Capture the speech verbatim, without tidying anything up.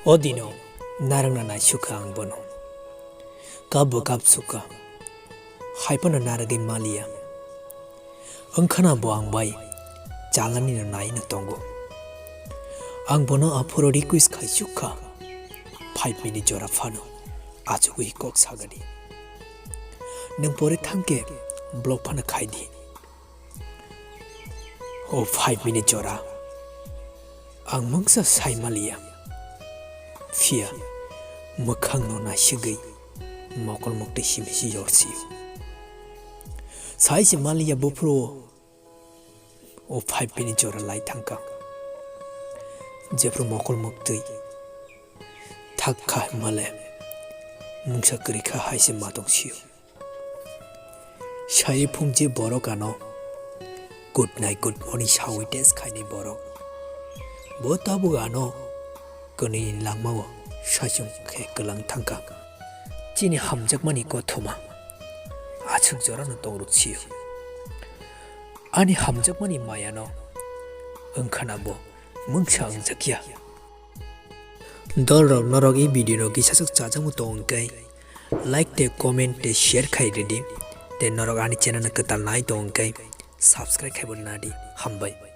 O dino narwkna naisukha ang bono. Kap bo kapsukha. Haiphano narwgwi maliya. Wngkhana bo ang bai chalani no naino tongo. Ang bono aphuru request khaisukha. Five minute jora phano achugwi kok sagadi. Nwng pore thangkhe block phano khaidi. O five minute jora. Ang mungsa sai maliya. Phiya mwkhangno naisigwi mokol moktwi simi si yorsi. Sai se maliya buphuru o five minute jora lai thangkha. Jephuru mokol moktwi thak kha male mungsa kwrwi kha hai se ma tong sio. Sai phung je borok ano good night, good morning sawi test khainai borok. Bo tabuk ano kwnwi langmao saichung khe kwlang thangkha. Chini hamjakmani kothoma aswk jorano tongruk sio. Ani hamjakmani mayano wngkhana bo mungsa wngjakya. Dolrok norok e video no kisa swk chajakmung tong hwnkhe like tei comment tei share khai ridi. Tei norok ani channel no kwtal nai tong hwnkhe subscribe khaibo nadi. Hambai.